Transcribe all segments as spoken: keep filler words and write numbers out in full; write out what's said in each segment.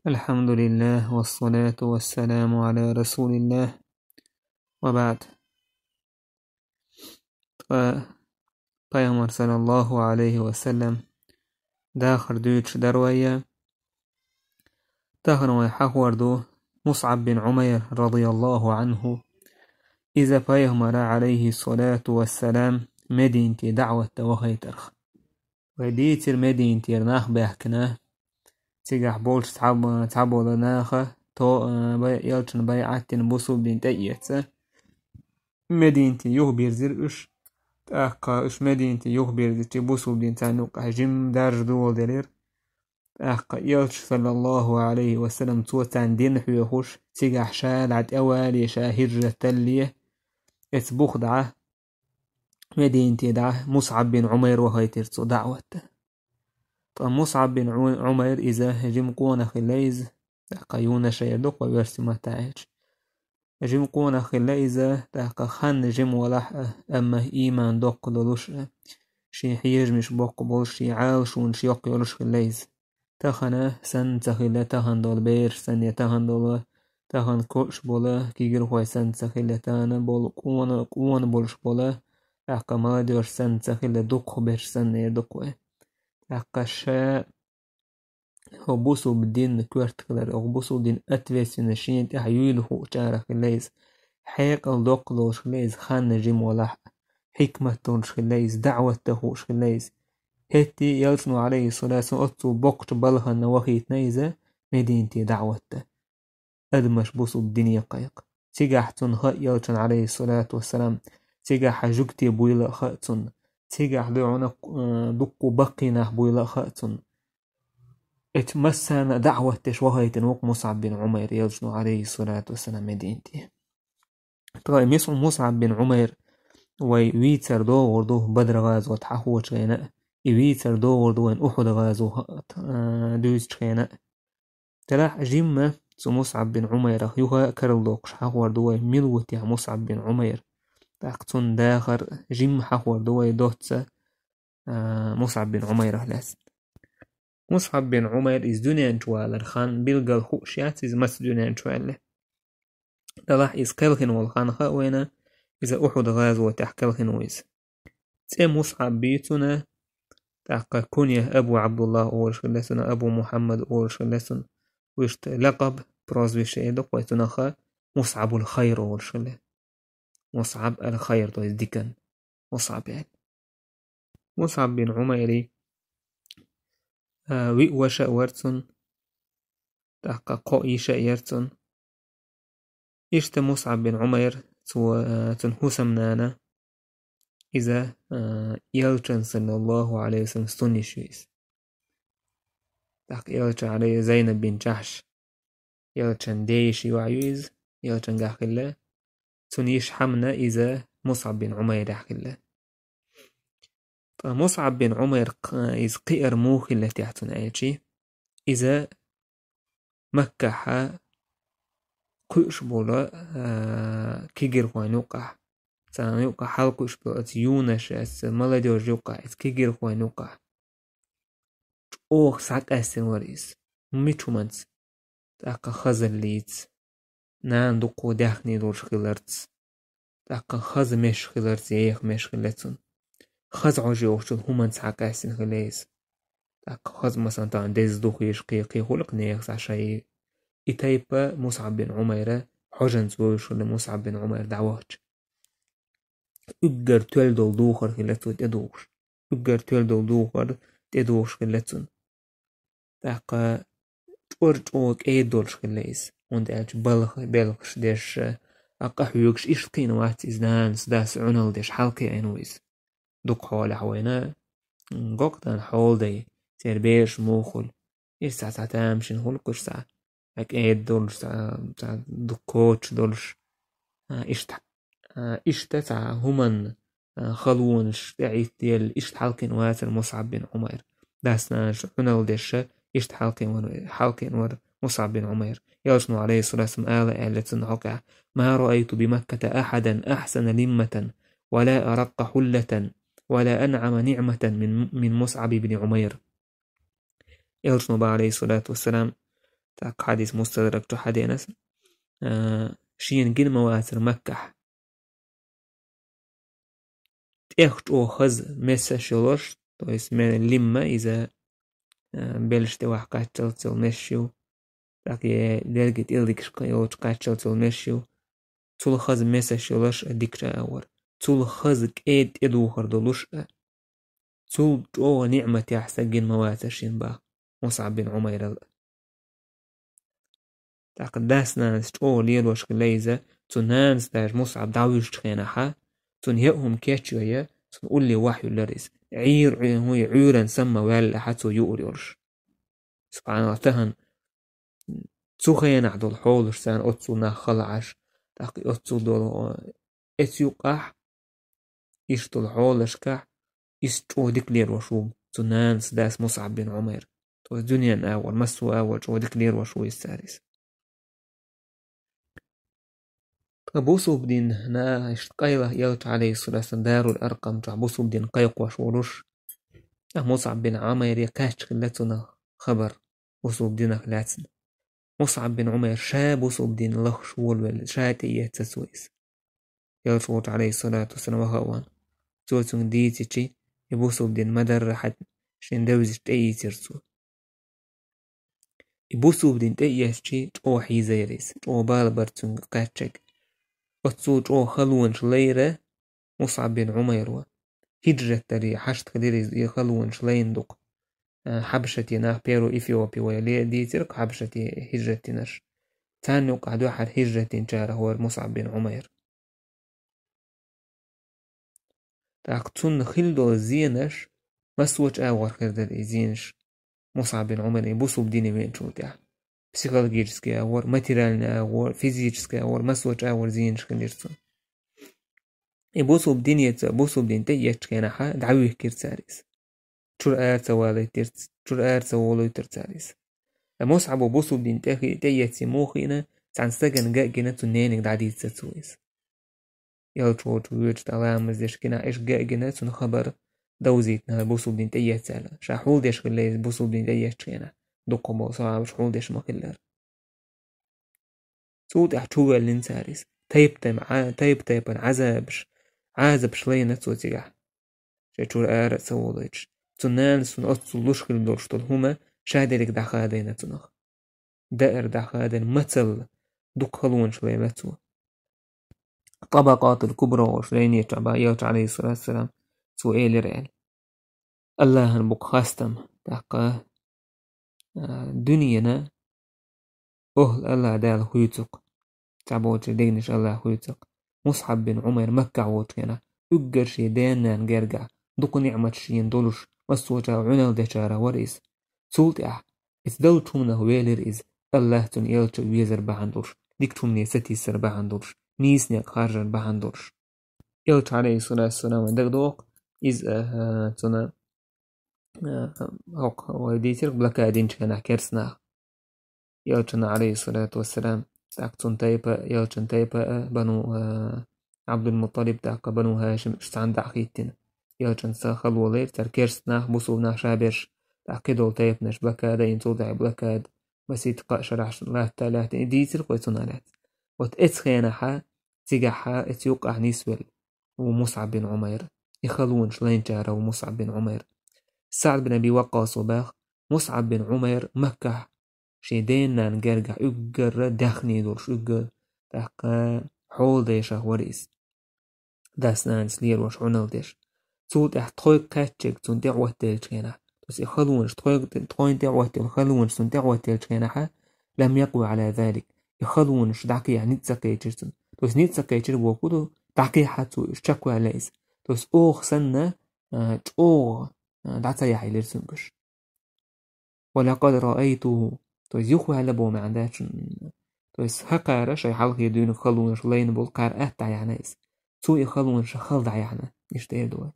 الحمد لله والصلاة والسلام على رسول الله وبعد. Ткъа Пайхамар саллаллаху алейхи ва саллам дахар дуьйцуш дар вай. Тахана вай хьахор ду Мусъаб бин Ӏумайр радияллаху анху. Иза Пайхамара алейхи салату ва салам Мединате даӀват дан вахайтарх. Вай дийцира Мединатера нах баьхкина, цигахь болчу цхьа-, цхьаболу наха то-, а, бай-, элчан байӀат дина бусулба дин тӀеэца. Мединате юхабирзира уьш. ТӀаккха уьш Мединате юхабирзичи бусулба дин царна юккъехь жимма даржа доладелира. ТӀаккха элча, саллаллаху алейхи ва саллам, цо царна дин хьоьхуш, цигахь ша дӀа тӀевале, ша хӀижрат далле, эца бух дӀа Мединате дӀа Мусъаб бин Ӏумайр вахайтира цо даӀват дан. Ткъа Мусъаб бин Ӏу-, Ӏумайр иза жима къонах хилла иза, тӀаккха юношайра ду-кх вай оьрсийн маттахь аьлча. Жима къонах хилла иза, тӀаккха хан жима валахь а, амма ийман доккха долуш а, шен хьежамаш боккха болуш, шен Ӏалашонаш йоккха йолуш хилла иза. Тахана санна ца хилла, тахана долу бераш санна, я тахана долу, тахана кхуьуш болу кегирхой санна ца хилла, тахана болу къона, къона болуш болу, тӀаккха молодёжь санна ца хилла, дукхахберш санна эр ду-кх вай. ТӀаккха ша хӀокху бусулба динна коьрта хилар, хӀокху бусулба динан ответственность шена тӀехь юйла хуучарах хилла иза. Хьекъал доккха долуш хилла иза, хан жима валахь а, хьикмат долуш хилла иза, даӀват дан хууш хилла иза. ХӀетте а элчано, алейхиссалату вассалам, оццул боккхачу балхана вахийтина иза Мединате даӀват дан, адамаш бусулба дине кхайкха. Цигахь цунна хаьа элчан, алейхиссалату вассалам, цигахь жуьгти буйла а хаьа цунна, цигахь дуьхьал, э, дуккха баккхий нах буйла а хаьа цунна. Эцу массарна а даӀват деш вахайтина ву-кх Мусъаб бин Ӏумайр элчано, алейхиссалату вассалам, Мединате. Ткъа и Мис-, Мусъаб бин Ӏумайр вай вийцар догӀур ду Бадр гӀазот хьахочу хенахь а, и вийцар догӀур ду вайн Ухьуд гӀазот, а, дуьйцучу хенахь а. Делахь а жимма цу Мусъаб бин Ӏумайрах юха а карладоккхуш хьахор ду вай, мила ву техьа Мусъаб бин Ӏумайр. ТӀаккха цунна дахар жимма хьахор ду вай доцца, а, Мусъаб бин Ӏумайрах лаьцна. Мусъаб бин Ӏумайр иза дуьнен чу валар хан билггал хууш яц иза маца дуьнен чу ваьлла. Делахь иза кхелхина волу хан хаьа вайна, иза Ухьуд гӀазотехь кхелхина ву иза. ЦӀе Мусъаб ю цуьнан, тӀаккха кунья Абу Абдуллах олуш хилла цунна, Абу Мухьаммад олуш хилла цунна. Вуьшта лакъаб, прозвище эр ду-кх вай цунах, Мусъабул Хайр олуш хилла. Мусъаб ал-Хайр, то есть дикан Мусъаб яьлла. Мусъаб бин Ӏумайри, а, виъ ваша а вара цунна, тӀаккха кхо йиша а яра цунна. Иштта Мусъаб бин Ӏумайр, цо, а, цуьнан хӀусамнана, иза, а, элчан, саллаллаху алейхи ва саллам, сунниш ю иза. ТӀаккха элча, алей-, Зайнаб бин Джахьш, элчан дейиша йоӀ ю иза, элчангахь хилла. Цуьнан йиша Хьамна иза Мусъаб бин Ӏумайрехь хилла. Ткъа Мусъаб бин Ӏумайр кх-, иза кхиар муха хилла техьа цунна аьлчи, иза Маккахьа кхуьуш болу, а, кегирхойн юккъахь, царна юккъахь хьалакхуьуш болу оцу юношаш, оцу молодёжь юккъахь, оцу кегирхойн юккъахь чӀогӀа схьакъаьстина вара иза. Мича хӀуманца? ТӀаккха хазаллица, нана дуккха даьхний долуш хиларца, тӀаккха хаза меш хиларца, еха меш хилла цунна. Хаза хьожа йохучул хӀуманца схьакъаьстина хилла иза. ТӀаккха хаза, масалан, тахана деза духийша кхин-кхин хуьлу-кх нехан цхьа шай. И тайпа Мусъаб бин Ӏумайра хьожанца вевзаш хилла Мусъаб бин Ӏумайр дӀавахча. Уггар тоьлла долу духар хилла цо тӀедухуш. Уггар тоьлла долу духар тӀедухуш хилла цунна. ТӀаккха чӀор чӀогӀа кӀеда долуш хилла иза, хӀунда аьлча балха белхаш деш, а, къахьоьгуш иштта кхиъна вац иза, нанас, дас Ӏуналла деш хьалакхиъна ву иза. Дукха хьолехь вайна, м, гӀокху тӀехь хьолдай, церан бераш муха хуьлу. Иштта цхьа, цхьа тамашийна хуьлу-кх уьш цхьа, а, кӀеда долуш, цхьа, цхьа дукха коча долуш, а, иштта, а, иштта цхьа хӀуманна, а, халонаш тӀеӀиттаелла, иштта хьалакхиъна вацара Мусъаб бин Ӏумайр. Дас-нанас Ӏуналла деш, иштта хьалакхиъна вара, хьалакхиъна вара Мусъаб бин Ӏумайр. Элчано, алейхиссалату вассалам, ала аьлла цунна хьокъехь: «ما رأيت بمكة أحدا أحسن لمة ولا أرق حلة ولا أنعم نعمة من، من مصعب بن عمير». Элчано боху, алейхиссалату вассалам: ТӀаккха хьадис Мустадрак чу хьаденас, а, шена гина ма вацар Маккахь. ТӀех чӀогӀа хаза месаш йолаш, то есть ме-, лимма иза, а, белш тӀе вахь кхаччалц йола меш ю, тӀаккха е дерги тӀилдигаш йолчу кхаччалц йола меш ю. Цул хаза месаш йолаш а дикача агӀор. Цул хаза кӀеда тӀедухар долуш а. Цул чӀогӀа ниӀматехь стаг гина ма вацар шена бах, Мусъаб бин Ӏумайрал. ТӀаккха дас-нанас чӀогӀа лелош хилла иза, цу нанас даже Мусъаб дӀавуьжучу хенахьа, цунна яа хӀума кечйойя, цунна улле вахьйуьллар иза. Ӏийр, Ӏуьйран самма ваьлла хьа цо юур йолуш. Субханалла, тахана цу хенахь долу хьолаш царна оццул нах хала Ӏаш, тӀаккха оццул долу, э, эцу юккъахь, иштта долу хьолашкахь, иза чӀогӀа дика лелош ву цу нанас дас Мусъаб бин Ӏумайр. То есть дуьненан агӀор, массо а агӀор чӀогӀа дика лелош ву иза цара иза. Ткъа бусулба дин на иштта къайлаха элча, алейхиссалату вассалам, Дарул Аркъам чохь бусулба дин кхайкхош волуш, а Мусъаб бин Ӏумайре кхаьчча хилла цунах хабар бусулба динах лаьцна. Мусъаб бин Ӏумайр ша бусулба дин лахаш волавелла, ша тӀеэцна цо иза. Элча волчу, алейхиссалату вассалам, ваха а ван. Цо цуьнга дийцичи, и бусулба дин ма-дарра хьан шен девзича тӀеийцира цо. И бусулба дин тӀеэцчи, чӀогӀа хьийзайра иза, чӀогӀа бала бара цуьнга кхаьччаг. Оццул чӀогӀа халонаш лайра Мусъаб бин Ӏумайро. Хиджрат даре хьашт хилира иза, и халонаш лайна дукха. А, Хьабшате нах, первый Эфиопи вай ле дийцира-кх Хьабшате хиджрат динарш. Царна юккъахь дуьххьара хиджрат динчарах вара Мусъаб бин Ӏумайр. ТӀаккха цунна хилла долу зенаш, массо а агӀор хир дара и зенаш, Мусъаб бин Ӏумайр и бусулба дине веанчул тӀаьхьа. Психологический агӀор, материальный агӀор, физический агӀор, массо а агӀор зенаш хилира цунна. И бусулба дине ца, бусулба дин тӀеэцчу хенахьа дӀавихкира цара иза. Чуьра ара ца валийтира ц-, чуьра ара ца волуьйтура цара иза. Ткъа Мусъабо бусулба дин тӀе хи-, тӀеэцци муха хиъна, цхьана стагана ган а гина, цу нениг дӀадийцци цо иза. Элча волчу воьдуш тӀе ламаз деш гина, иштта ган а гина, цунна хабар довзийтина бусулба дин тӀеэцци аьлла. Ша хьулдеш хилла иза бусулба дин тӀеэцчу хенахь. Дуккха болу сахьабаш хьулдеш ма хиллара. Цул тӀаьхьа чувоьллина цара иза. Тайп-тайпа-, тайп-тайпана Ӏазабаш, Ӏазабаш лайна цо цигахь. Шайн чуьра ара а ца волуьйтуш. Цу нанас цунна оццул луш хилла долуш долу хӀума ша дерриг дӀахадийна цунах. Даар дӀахадийна, мацалла, дукха халонаш лайна цо. Табакъатул Кубра волуш лайнечу бан Элча, алейхиссалату вассалам, цо элира аьлла. Аллахьан бу-кх хастам, тӀаккха, а, дуьненан охӀла Аллахь Дала хуьйцу-кх, цхьаболчеран дегнаш Аллахь хуьйцу-кх. Мусъаб бин Ӏумайр Маккахь волчу хенахь, уггар шен ден-ненан гергахь, дукха ниӀматаш шена долуш, массо а чӀогӀа Ӏуьналла дечарах вара иза. Цул тӀаьхьа, иза долчу хӀуманах велира иза, Аллахь цунна элча везар бахьана долуш, дикачу хӀумане сатийсар бахьана долуш, нийса некъ харжар бахьана долуш. Элча, алейхиссалату вассалам, вайн дагадогӀу-кх, иза, а, цунна, а, хӀокху вай дийцира блокада динчу хенахь керста наха. Элчана, алейхиссалату вассалам, тӀаккха цунна тайпа, элчан тайпа, а, бану, а, Абдул-Мутталиб, тӀаккха бану Хашим, уьш цхьаьна дӀа а хӀиттина. Элчана ца хало лайра, цара керста нах, бусулба нах ша берш, тӀаккха кхидолу тайпанаш блокада йина, цул тӀаьхьа блокада, масийтта кхаа шарахь латта а лаьттина, и дийцира-кх вай цунах лаьцна. Вот эцу хенахьа, цигахьа, эцу юккъахь нисвелла ву Мусъаб бин Ӏумайр. И халонаш лайначарах ву Мусъаб бин Ӏумайр. СаӀд бин Аби Ваккъасо баха, Мусъаб бин Ӏумайр Маккахь шен ден-ненан гергахь уггар а даьхний долуш, уггар а, тӀаккха хьолдешах вара иза. Дас-нанас лелош, Ӏуьналла деш. Цул тӀаьхьа тхойга кхаьччиг цунна тӀе Ӏоттаеллачу хенахь. То есть и халонаш, тхойга, тхойна тӀе Ӏоттаелла халонаш цунна тӀе Ӏоттаеллачу хенахьа, лам якъва Ӏала залик. И халонаш дӀакхехьа ницкъ ца кхечира цунна. То есть ницкъ ца кхечира бохург ду, дӀакхехьа цо уьш, чекхваьлла иза. То есть оха санна, а, чӀогӀа, а, дӀа ца яхьийлира цуьнга уьш. «Ва лакъад раайтуху». То есть юхаваьлла боху маьӀна дац шуна. То есть хӀокхара шайн хьалхе дуьйна халонаш лайна болу кхара атта дӀаяьхьна иза. Цо и халонаш хала дӀаяьхьна, иштта эр ду вай.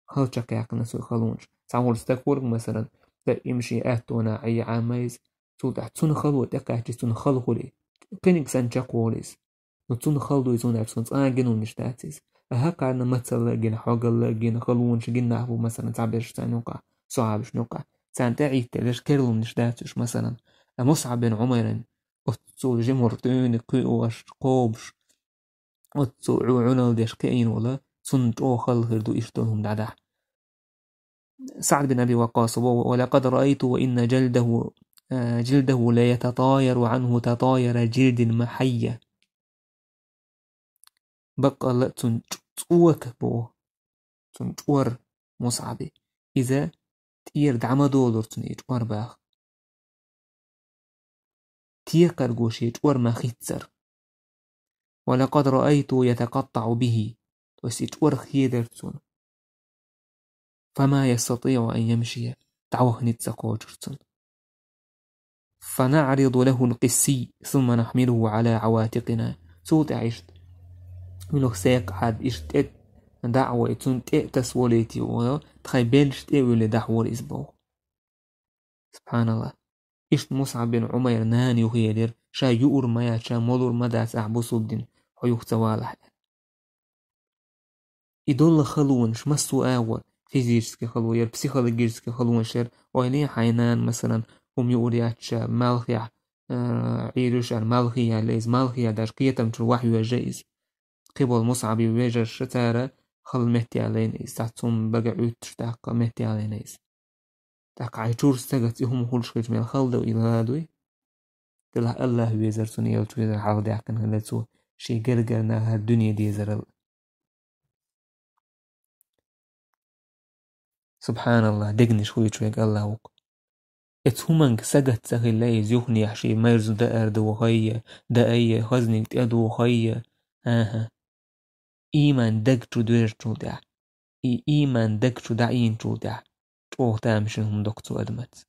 Хала чекхъяьккхина цо и халонаш. Цхьа волу стаг ву-кх, масалан, даим шен аьттонах Ӏе Ӏамма иза, цул тӀаьхьа цунна хало тӀекхаьчча, цунна хала хуьлу и. Кхиниг санна чекхволу иза. Ну, цунна хала дуй, цунна аьлча, цунна цкъа а гина хӀуманаш дац иза. Аха, кхарна мацалла а гина, хьогалла а гина, халонаш гина нах бу, масалан, цхьаберш царна юкъахь, сахьабашна юкъахь. Царна тӀеӀиттелларш керланаш дац уьш, масалан. Ткъа Мусъаб бин Ӏумайран оццул жимур тӀуьни кхуьуш, кхобуш, оццул Ӏу-, Ӏуналла деш кхиийна волу, цунна чӀогӀа хала хир ду иштта долу хӀума дӀадахьа. СаӀд бин Аби Ваккъас: «Ва, ва лакъад раайту ва инна жалдаху, а, жилдаху ла ятатайару анху татайара жилдин махьайя». Баккъалла а цунна чӀ-, цӀока боху, цунна чӀор Мусъаби. Иза тӀера дӀа ма долура цунна и чӀор баха. Текхарго шен чӀор ма хиццара. «Ва лакъад раайту ятакъаттаӀу бихи», то есть и чӀор хедара цунна. «Фама ястатиӀу ан ямшия», дӀаваха ницкъ ца кхочура цунна. «ФанаӀриду лахул къиссий, сумма нахьмилуху Ӏала Ӏаватикъина». Цул тӀаьхьа иштта, муьлха секха Ӏад иштта тӀе дӀа а вай, цунна тӀе а тасволийти вай, тхайн белшаш тӀе а вуьллий дӀахьора иза боху. СубхьаналлахӀ. Иштта Мусъаб бин Ӏумайр нана юхаелира, ша юур ма яц, ша молур ма дац ахь бусулба дина, хьо юха ца валахь аьлла. И долу халонаш массо а агӀор, физический хало яра, психологический халонаш яра, ойла е хьайн нана, масалан, хӀума юур яц ша, малхехь, а, Ӏийр ю ша, малхе яьлла иза, малхе яьлла, даже кхетам чуьра вахьа йоьжна иза. Кхиболу Мусъаби вежарша цара хала меттаялийна иза, цхьацца хӀума бага Ӏуьттуш тӀаккха меттаялийна иза. ТӀаккха хьайн чуьра стагаца и хӀума хуьлуш хилча мел хала ду и ла дуй? Делахь АллахӀ везар цунна, элча везар хьалха даьккхина хилла цо, шен гергара нахара дуьне дезарал. СубхьаналлахӀ, дегнаш хуьйцуш верг АллахӀ ву-кх. Эцу хӀуманга сагатца хилла иза юханехьа шен мерза даар дохайя, даайя, хазниг тӀедохайя. ХӀан-хӀа. Ийман даг чу доьжначул тӀаьхьа, и ийман даг чу дӀаийначул тӀаьхьа, чӀогӀа тамашийна хӀума ду-кх цу адамаца.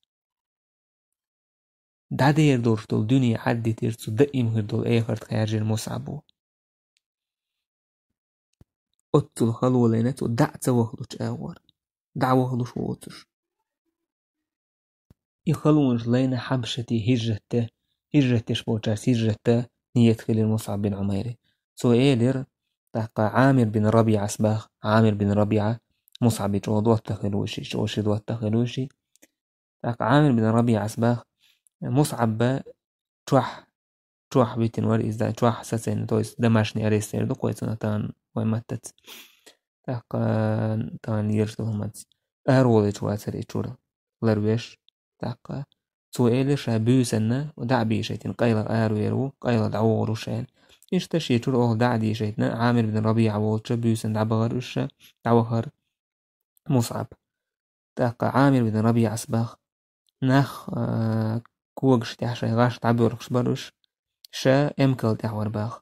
ДӀадер долуш долу дуьне Ӏаддитира цу даим хир долу эхарта хаьржина Мусъабо. Оццул халолайна цо дӀа а ца вахалучу агӀор, дӀа вахалуш воцуш. И халонаш лайна Хьабшате хӀижрат де, хӀижрат деш болчаьрца хӀижрат де ниет хилира Мусъаб бин Ӏумайри. Цо элира, тӀаккха Ӏамир бин РабиӀас баха, Ӏамир бин РабиӀа Мусъаби чӀогӀа доттагӀа хир ву ши, чӀогӀа ши доттагӀа хир ву ши. ТӀаккха Ӏамир бин РабиӀас баха, Мусъаб чохь, чохь витина вара иза, чохь сацийна, то есть домашний арест эр ду кхойцунах тахана вай маттаца. ТӀаккха тахана ерш ду хӀуманца. Араволуьйтуш вацара и чуьра ларвеш, тӀаккха. Цо элира ша буьйсанна дӀа а бийшайтина, къайлаха аравер ву, къайлаха дӀавогӀур ву ша аьлла. Иштта шен чуьра оха дӀа а дийшайтина, Ӏамир бин РабиӀа волчу буьйсанна дӀабахара уьш ша, дӀавахара Мусъаб. ТӀаккха Ӏамир бин РабиӀас баха, нах, а, когаш тӀехь шайн гӀаш дӀабоьрхуш бара уьш, ша эмкал тӀехь вара баха.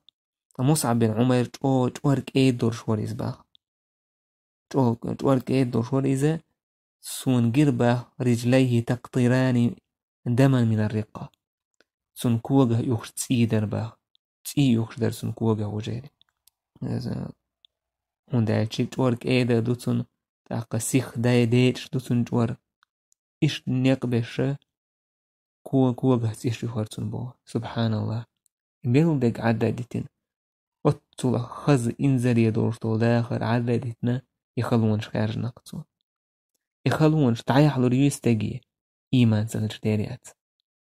Ткъа Мусъаб бин Ӏумайр чӀо-, чӀор кӀеда долуш вара иза баха. ЧӀо-, чӀор кӀеда долуш вара иза, суна гира баха, риджлайхи такътирани даман минар рикъа. Цунна когах юхуш цӀий дара баха. ЦӀий юхуш дара цунна когах вужери. Иза, хӀунда аьлча чӀор кӀеда ду цунна, тӀаккха сих дай дечӀаш ду цунна чӀор. Иштта некъ беша, ко-, когах цӀиш юхара цунна боху. СубхьаналлахӀ. Мел дерг Ӏадда дитина. Оццула хаза инзаре долуш долу дахар Ӏадда дитина, и халонаш хаьржина-кх цо. И халонаш дӀаяхьалур ю стеге, ийман ца хилча дер яц.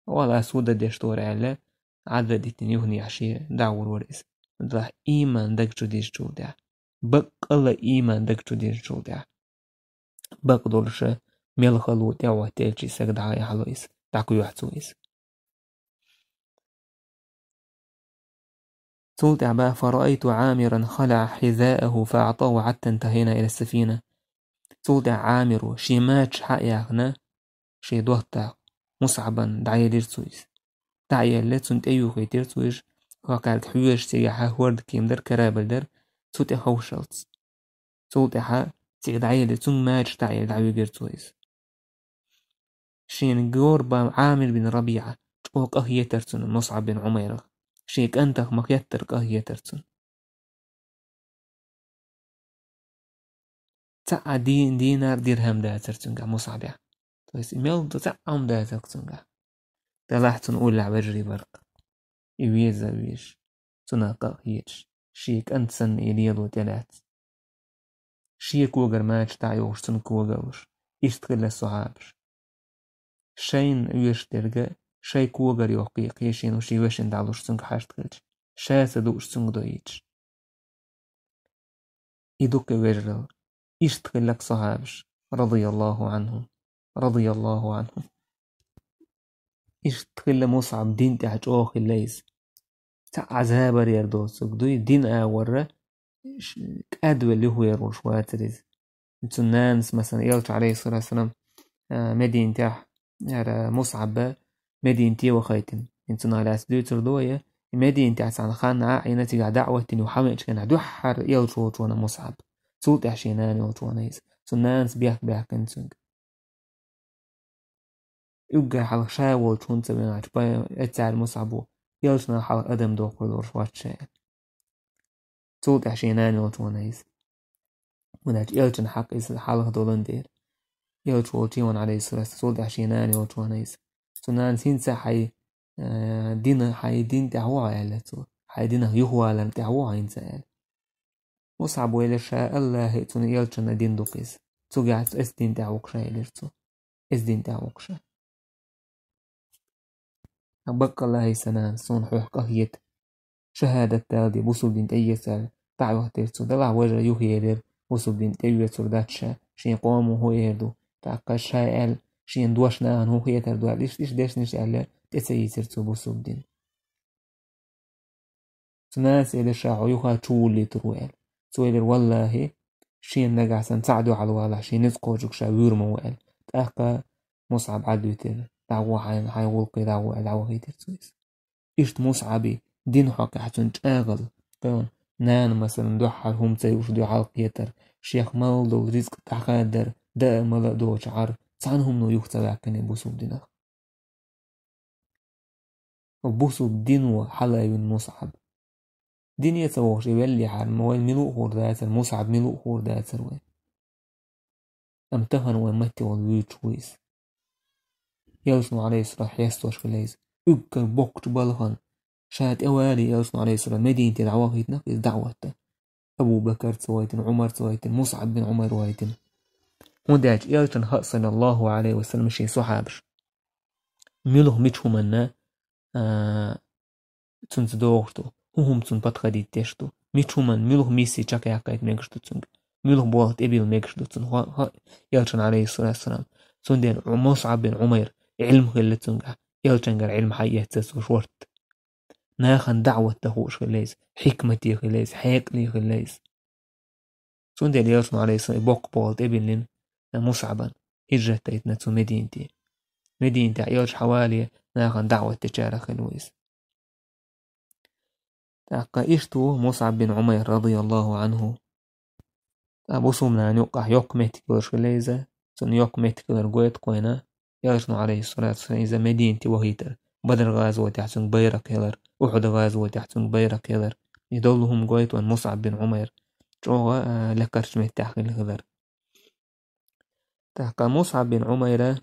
Вала, ас хӀун дан деш дора аьлла, Ӏадда дитина юханехьа шен дӀагӀур вара иза. Делахь ийман даг чу дижначул тӀаьхьа. Баккъалла ийман даг чу дижначул тӀаьхьа. Бакъдолуша мел хало тӀехӀоттаелча и сага дӀаяхьало иза, дӀакхоьхьу цо иза. Цул тӀаьхьа баха: «فرأيت عامرا خلع حذاءه فأعطاه حتى انتهينا إلى السفينة». Цул тӀаьхьа Ӏамиро шен мачаш хьа а яьхна, шен доттагӀа Мусъабан дӀаелира цо иза. ДӀа а елла, цунна тӀеюхийтира цо иза, хӀокхаьрга хьоьжуш цигахьа хӀорда кема дара, корабль дара, цу тӀе ховшалц. Цул тӀаьхьа цига дӀаелира, цунна мачаш дӀаелла, дӀавигира цо иза. Шена гор бан Ӏамир бин РабиӀа чӀогӀа къахетара цунна Мусъаб бин Ӏумайрах. Шен кӀантах ма-хеттара къахетара цунна. Цхьа а дин-, динар, дирхӀам дацара цуьнгахь Мусъабехь. То есть, и мел ду цхьа а хӀума дацара цуьнгахь. Делахь цунна уллехь вежарий бара-кх. И веза а везаш, цунах къа а хеташ, шен кӀант санна и лело тӀелаьцна. Шен когара мачаш дӀа а йохуш, цунна кога а луш, иштта хилла сохьабаш. Шайна оьшуш дерг а, шай когар йохкий, кхешин ший вешин далуш цунга хьашт хилча, ша ца дууш цунга дойташ. И дукха вежарал. Иштта хиллак сахьабаш, радияллаху анхум, радияллаху анхум. Иштта хилла Мусаб дин тӀехь чӀогӀа хилла иза. Ца Ӏазабар яр доцуг дуй, дин агӀорра кӀадвелла юхаер волуш вацар иза. Цун нанас, масалан, Элча, алейхиссалату вассалам, а, Мединатехь, яра Мусабба Мединате вахайтина. Хин цунах лаьцна дуьйцур ду вай, и Мединатехь цхьана ханна а Ӏийна, цигахь даӀват дина юха хьавеача хенахь дуьххьара Элча волчу вана Мусаб. Цул тӀаьхьа шен нана йолчу вана иза. Цун нанас бехк баьккхина цуьнга. Уьггар хьалха ша волчу хӀунда ца веначу, пай-, эццара Мусабо, Элчанах хьалха адам дохур долуш вац ша аьлла. Цул тӀаьхьа шен нана йолчу вана иза. ХӀунда аьлча Элчан хьакъ иза хьалха долан дера. Элча волчу вана, алейхиссалату, цул тӀаьхьа шен нана йолчу вана иза. Цу нанас хӀинца хьайн, э, дина, хьайн дин тӀехь ву хьо аьлла цо. Хьайн динах юхаваларна тӀехь ву хьо хӀинца аьлла. Мусабо элира ша Аллахьи цуьнан Элчанан дин ду-кх иза. Цуьнгахь эс дин тӀехь ву-кх ша, элира цо. Эс дин тӀехь ву-кх ша. Баккъалла, хӀай сан нана, суна хьох къахета. Шахадат далале, бусулба дин тӀеэца аьлла, дӀа а вахийтира цо. Делахь важа юхаелира, бусулба дин тӀеоьцур дац ша, шен къомо хӀун эр ду. ТӀаккха ша аьлла, шена дош нахана хӀун хетар ду аьлла, иштта, иштта дешнаш аьлла, тӀе ца ийцира цо бусулба дин. Цу нанас элира ша хьо юха чу вуллийтур ву аьлла. Цо элира: «Валлахьи, шена нагахь санна цхьаъ дуьхьал валахь, шен ницкъ кхочург ша вуьйр ма ву», — аьлла. ТӀаккха Мусаб Ӏадвитира: «ДӀагӀо хьайна, хьайн гӀуллакхе дӀагӀо», — аьлла, дӀавахийтира цо иза. Иштта Мусабий дин хьокъехь цуьнан чӀагӀал, кхойна, нана, масалан, дуьххьара хӀума ца юуш дуьхьал кхетар, шех мел долу рицкъ дӀахадар, даа а, мала а доцу Ӏар, цхьана хӀумано юха ца ваьккхина бусулба динах. Бусулба дино хьалавина Мусаб. Дине ца вогӀуш и веллехьара, вайн мила а хуур дацара, Мусаб мила а хуур дацара вайн. Амма тахана вайн матте волу вуьйцуш ву иза. Элчано, алейхиссалам, хестош хилла иза. Уьггар боккхачу балхана, ша тӀевалий, Элчано, алейхиссалам, Мединате дӀавахийтинарг иза даӀватта. Абу Бакар ца вайтина, Ӏумар ца вайтина, Мусаб бин Ӏумайр вайтина. ХӀунда аьлча Элчанна хаьа, саллаллаху алейхи ва саллям, шен сахьабаш муьлха, мича хӀуманна, а, цуьнца догӀуш ду, хӀун хӀума цунна подходить деш ду, мича хӀуманна, муьлха миссия чекхъяккхайта мегаш ду цуьнга, муьлха болх тӀебилла мегаш ду цунна, хо-, хо-, Элчанна, алейхиссалату вассалам. Цундела Мусаб бин Ӏумайр, Ӏилма хилла цуьнгахь, Элчангара Ӏилма хьаэцна цо шорта. Нахана даӀват дан хууш хилла иза, хьикмате хилла иза, хьекъале хилла иза. Цундела Элчано, алейхиссалам, и боккха болх тӀебиллина Мусабан, хӀижрат дайтина цо Мединате. Мединатехь Элча хьавале, нахана даӀват дечарах хилла ву иза. ТӀаккха иштта ву Мусаб бин Ӏумайр, радияллаху анху. Ткъа бусулба нана юккъехь йоккха меттиг йолуш хилла иза, цунна йоккха меттиг хилар гойту кхойна, Элчано, алейхиссалату вассалам, иза Мединате вахийтар, Бадр гӀазотехь цуьнга байракх елар, Ухьуд гӀазотехь цуьнга байракх елар. И долу хӀума гойту вайн Мусаб бин Ӏумайр чӀогӀа, а, лакхарчу меттехь хилла хилар. ТӀаккха Мусаб бин Ӏумайра,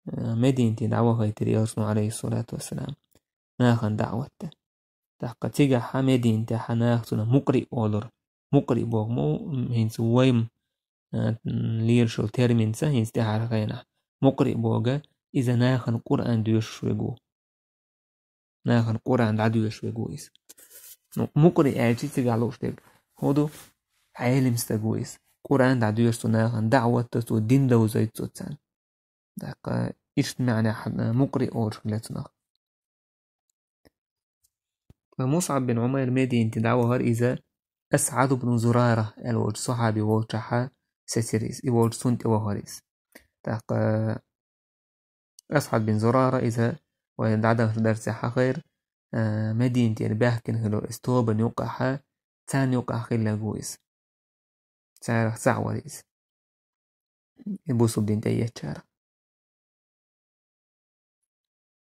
а, Мединате дӀавахийтира Элчано, алейхиссалату вассалам, нахана даӀват дан. ТӀаккха цигахь Мединатехь наха цунах мукъри олура. Мукъри боху ма ву, хӀинца вайна, а, лелаш йолу терминца хӀинца тӀаьхьара хенахь. Мукъри боху, иза нахана Къуръан доьшуш верг ву. Нахана Къуръан дӀадоьшуш верг ву иза. Ну, мукъри аьлчи цигахь лууш дерг хӀун ду? Ӏелим стаг ву иза. Къуръан дӀадоьшу цо нахана, даӀват до цо, дин довзуьйту цо царна. ТӀаккха иштта маьӀнехь, а, мукъри олуш хилла цунах. Ткъа Мусаб бин Ӏумайр Мединате дӀавахара иза, Асъад ибн Зурара аьлла волчу сахьаби волчохь сецира иза, и волчу цунна тӀе вахара иза. ТӀаккха Асъад бин Зурара иза вайн дӀадаханчу дарсехь хьахийра, а, Мединатера баьхкина хилла иза тобанна юккъехь, царна юккъехь хилларг ву иза. Царах цхьаъ вара иза. И бусулба дин тӀеэцначарах.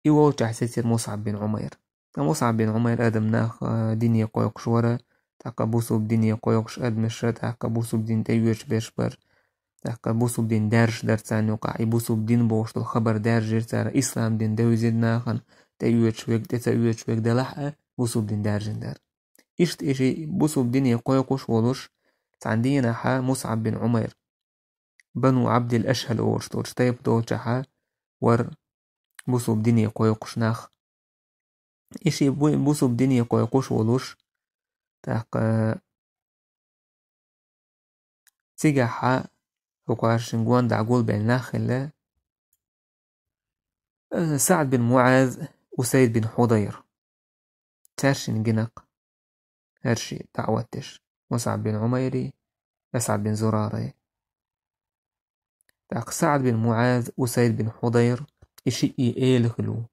И волчохь сецира Мусаб бин Ӏумайр. Ткъа Мусаб бин Ӏумайр адам нах, а, дине кхойкхуш вара, тӀаккха бусулба дине кхойкхуш адамаш, тӀаккха бусулба дин тӀеоьцуш берш бара, тӀаккха бусулба дин даьржаш дара царна юкъахь, и бусулба дин бохуш долу хабар даьржира цара, ислам дин девзира нахана, тӀеоьцуш верг, тӀе ца оьцуш верг делахь а, бусулба дин даьржина дара. Иштта и ши бусулба дине кхойкхуш волуш, цхьана дийнахь Мусаб бин Ӏумайр, Бану Абдил Ашхьал олуш долчу тайпа долчохь вара, бусулба дине кхойкхуш нах. И шиъ бу-, бусулба дине кхойкхуш волуш, тӀаккха цигахьа хӀокхаршин гондахьа гулбелла нах хилла, э, СаӀд бин МуӀаз, Усайд бин Хьудайр. Цаьршинна гина-кх хӀара шиъ даӀват деш, МусӀаб бин Ӏумайри, АсӀад бин Зурарай. ТӀаккха СаӀд бин МуӀаз, Усайд бин Хьудайр, и шиъ и эла хилла ву.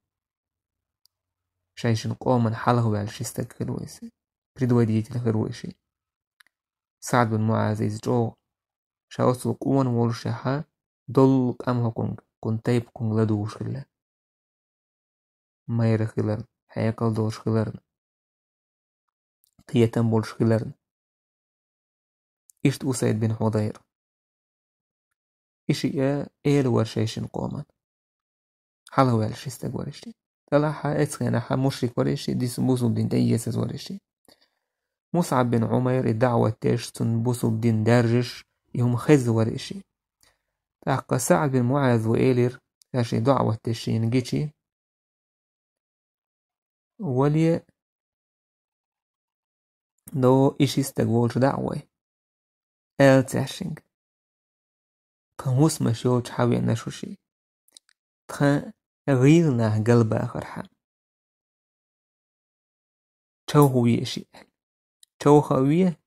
Шайшинна къоман хьалхаваьлла ши стаг хилла ву иза. Предводитель хилла ву и шиъ. СаӀд бин МуӀаз иза чӀогӀа ша оццул къона воллушехьа, долу къам хӀокхунга, кхунна тайпа кхунга ладугӀуш хилла. Майра хиларна, хьекъал долуш хиларна, кхетам болуш хиларна. Иштта Усайд бин Хьудайр. И шиъ эла вара шайшинна къоман. Хьалхаваьлла ши стаг вара и шиъ. Делахь а, эцу хенахь а мушрик вара и шиъ, дис-, бусулба дин тӀеэцаза вара и шиъ. МусӀаб бин Ӏумайр и даӀват деш, цунна бусулба дин даьржаш, и хӀума хезна вара и шиъ. ТӀаккха СаӀд бин МуӀаз ву элира, ша шен даӀват деш шена гичи: «Вале, до и ши стаг волчу дӀа а вай, ала цаьршинга: тхан хӀусамаш йолчу хьан веана шу шиъ? Тхан гӀийла нах галбахархьама, човха ве шиъ». Човха а ве,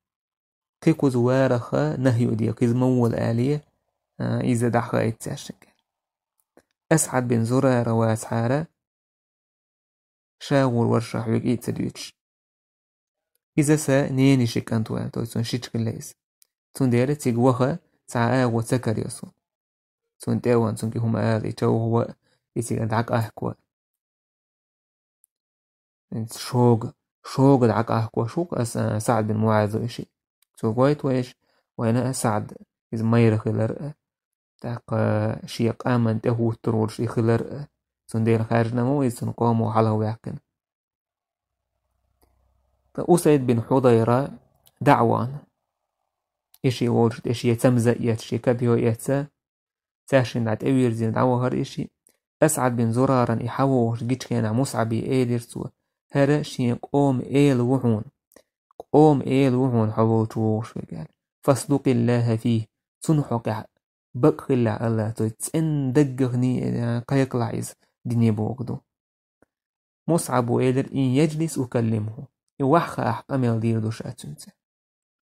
кхин кхуза варах нахью де, кхуза ма вола алий, а, иза дӀахаийта цаьршинга. АсӀад бин Зурара вацахьара, ша гӀур вара ша хьоьга и а ца дуьйцуш. Иза сан ненан ши кӀант ваьлла, то есть цуьнан шича хилла иза. Цундела цига ваха цхьа агӀо ца карайо суна. Цунна тӀе а ван, цуьнга и хӀума ала, и човха ван, и цига дӀакъахка ван. Шога, шога дӀакъахка ван шу-кх аса, а, СаӀд бин МуӀаз ву и шиъ. Цо гойту вайша, вайна а СаӀд, иза майра хилар а, тӀаккха шен къаман тӀехӀуттур волуш и хилар а, цундела хаьржина ма ву иза цуьнан къомо хьалхаваьккхина. Ткъа Усайд бин Хьудайра дӀа а вахана, и шиъ волчу тӀе шен цамза а эцна, шен копьё а эцна, цаьршинна дӀа тӀевирзина дӀавахара и шиъ. АсӀад бин Зураран и хьавогӀуш гичу хенахь МусӀабе элира цо: «ХӀара шен къоман эла ву хьуна. Къоман эла ву хьуна хьо волчу вогӀуш верг», – аьлла. «Фасдукъиллаха фийхи». Цунна хьокъехь бакъ хилалахь, АллахӀ, цо цӀена даггахний, а, кхайкхалахь иза дине бохург ду. МусӀабо элира: «Ин яджлис укаллимху». И ваха ахь, къамел дийр ду ша цуьнца.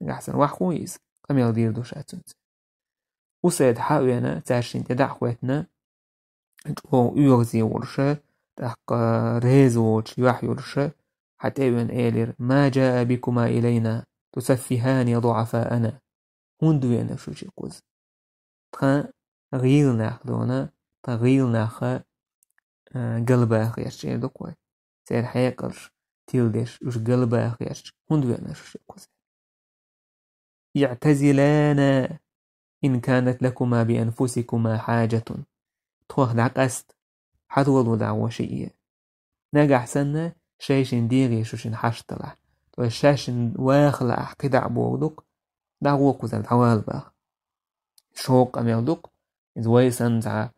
Нагахь санна ваха ву иза, къамел дийр ду ша цуьнца. Усайд хьа а веана, цаьршинна тӀе дӀа а хӀоьттина, чӀогӀа оьгӀазе волуша, тӀаккха реза воцуш, юьхь йолуша, хьа тӀе а веана элира: «Ма джаа бикума илайна, тусаффихани дуӀафаана». ХӀунда веана шу шиъ кхуза? Тхан гӀийла нах дона, тхан гӀийла нах, а, галбаха гӀерташ эр ду-кх вай. Церан хьекъалш тиладеш, уьш галбаха гӀерташ. ХӀунда веана шу шиъ кхуза? «ИӀтазилана ин канат лакума би анфусикума хьаджатун». Тхох дӀакъаста, хьадоло дӀагӀо шиъ. Нагахь санна шайшинна дегӀе шу шина хьашт далахь, то есть шайшинна ваха лаахь, кхидӀа а бохург ду-кх, дӀагӀо кхузара, дӀавала баха. Шога къамел ду-кх, иза вай санна цхьа,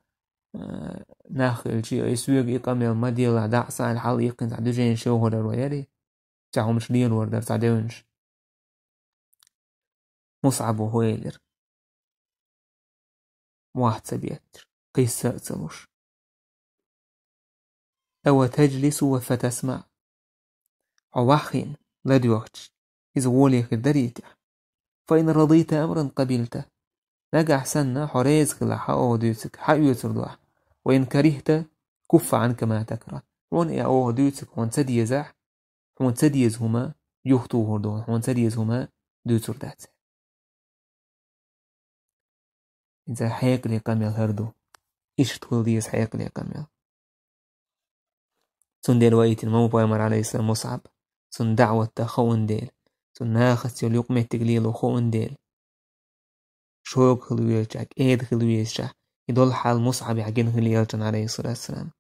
а, нах хилча, ай соьга и къамел ма делахь, дӀа а схьайилла хьалаиккхина цхьа дуьненан шовхӀарар вай ярий, цхьа хӀумаш лелор дара цхьа девнаш. МусӀабо хӀу элира, мохь ца бетташ, кхисса а ца луш: «Ава таджлису ва фатасмаӀ». Хьо ваххийна, ладоьгӀча, иза гӀоле хир дарий те? «Фа ин радийта амран къабилта». Нагахь санна хьо реза хилахь хьан оха дуьйцург, хьан оьцур ду ахь. «Ва ин карихта куффа Ӏанка ма такрахь». Хьуна и оха дуьйцург хьуна ца дезахь, хьуна ца деза хӀума юхатухур ду, хьуна ца деза хӀума дуьйцур дац. Иза хьекъале къамел хӀара ду. Иштта хуьлу деза хьекъале къамел. Цундела ваийтина ма ву пайхамар, Ӏалайхиссалам, МусӀаб, цунна даӀват дан хууна дела, цунна нахаца йолу юкъаметтиг лело хууна дела. Шога хила везачохь, кӀеда хила везачохь, и долу хьал МусӀабехь гина хила елчана, Ӏалайхиссалату вассалам.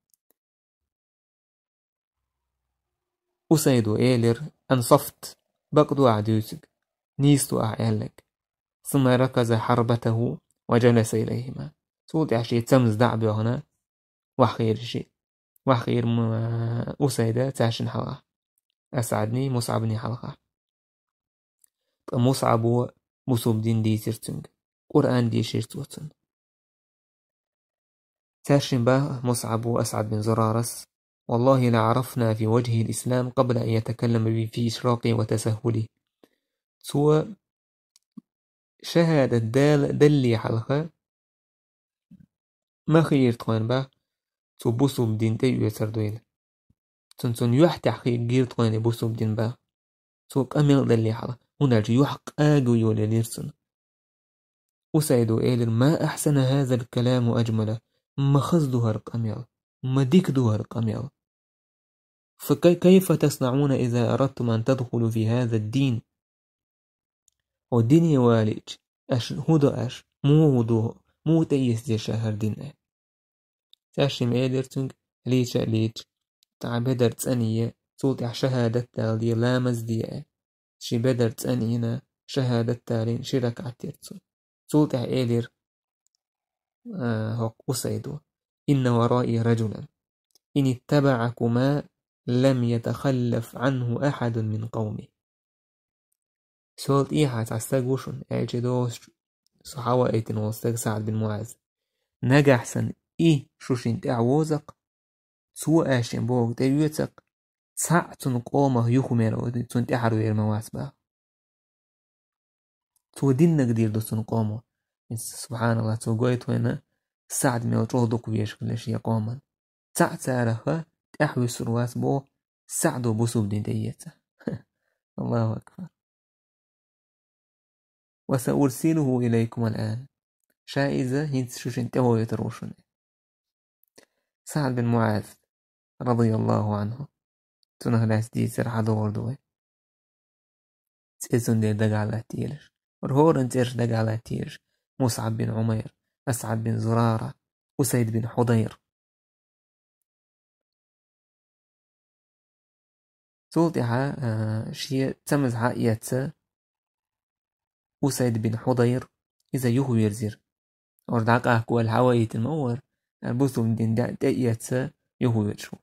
Усайдо элира: «Ансафт, бакъ ду ахь дуьйцург, нийса ду ахь аьлларг». Сумма раказа хьарбатаху ва джаласа илайхима. Цул тӀаьхьа шен цамза дӀа а боьхна, ваххийра шиъ. вахийра м-, Усайда цаьршинна хьалха. Асадний, Мусабний хьалха. Ткъа Мусабо бусулба дин дийцира цуьнга. Къуръан дийшира цо цунна. Цаьршинна бах Мусабо Асад бин Зурарас: «والله لعرفنا في وجهه الإسلام قبل أن يتكلم به في إشراقه وتسهله». Цо шахӀадат дал-, далле хьалха, ма хийра тхойна бах, цо бусулба дин тӀеоьцур дуйла. Цунна, цунна юьхь тӀехь хи-, гира тхойна бусулба дин бах. Цо къамел далле хьалха, хӀунда аьлча юьхь къаго йолаелира цунна. Усайдо элира: «ما أحسن هذا الكلام وأجمله». Ма хаза ду хӀара къамел, ма дика ду хӀара къамел. «فكيف تصنعون إذا أردتم أن تدخلوا في هذا الدين؟» Хьо дине валийча, аша хӀун до аша? Муха ду, муха тӀеэца деза ша хӀара дин? Цаьршимма элира цуьнга: «Лийча а лийча, тӀаккха бедар цӀанъе, цул тӀехьа шахӀадат дала де, ламаз де». Ши бедар цӀанйина, шахӀадат далийна, ши ракаӀат дира цо. Цул тӀехьа элира, а, хӀокху Усайдо: «إن ورائي رجلا إن اتبعكما لم يتخلف عنه أحد من قومه». Сол тӀехьа цхьа стаг ву шуна, аьлча доцуш, со хьаваийтина волу стаг СаӀд бин МуӀаз. Нагахь санна и шу шина тӀехь возакх, цо аьшшина бохург тӀеоьцакх, цхьаъ цунна къомах юхавер, цунна тӀаьхьара вер ма вац бах. Цо диннаг дийр ду цунна къомо. Иза, субханаллах, цо гойту вайна, СаӀд мел чӀогӀа дукха везаш хилла шен къоман. Цхьаъ цараха тӀаьхьавуьссур вац боху, СаӀдо бусулба дин тӀеэца. Аллаху акбар. «وسأرسله إليكم الآن». Ша иза хӀинца шу шина тӀе вохуьйтур ву шуна. СаӀд бин МуӀаз, радияллаху анху, цунах лаьцна дийцар хьадогӀур ду вай. ЦӀе цундела дагахь латтийлаш. ХӀоранна цӀераш дагахь латтийлаш. Мусъаб бин Ӏумайр, Асъад бин Зурара, Усайд бин Хьудайр. Цул тӀаьхьа, а, шен цамаза хьаэца Усайд бин Хьудайр иза юхавирзира. Ора дӀакъахко аьлла хьаваийтина ма вара, а, бусулба дин тӀе-, тӀеэца юхавирзира.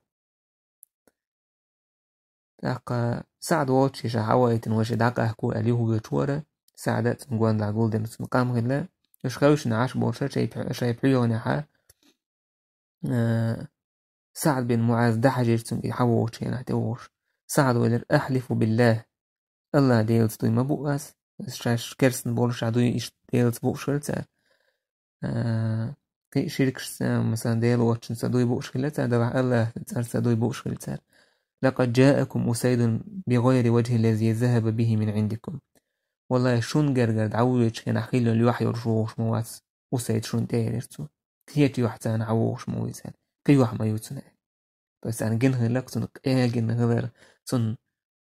ТӀаккха СаӀд волчу ша хьаваийтина вай ша дӀакъахко аьлла юхавирзира, СаӀда а цунна гондахь гулдина цунна къам хилла. Уьш хевшина Ӏаш болуша шайн пхьо-, шайн пхьоьгӀанехьа, а, СаӀд бин МуӀаз дӀахьажийра цуьнга и хьавогӀучу хенахь тӀевогӀуш. СаӀд вайлира: «أحلف بالله». Аллах Делаца дуй ма бу ас. Шаьш керстан болуш а дуй, иштта Делаца бууш хилла цара. А, кхин а ширкашца, масала, Дела воцчунца дуй бууш хилла цара, делахь Аллах цӀарца дуй бууш хилла цара. «لقد جاءكم أسيد بغير وجه الذي ذهب به من عندكم». Валлай, шун гергара дӀавоьдучу хенахь хилла йолу юьхь йолуш вогӀуш ма вац Усайд шун тӀе, элира цо. Кхечу юьхьца дӀавогӀуш ма ву иза. Кхин юьхь ма ю цуьнан. То есть царна гина хилла-кх цунна къегина хилар, цунна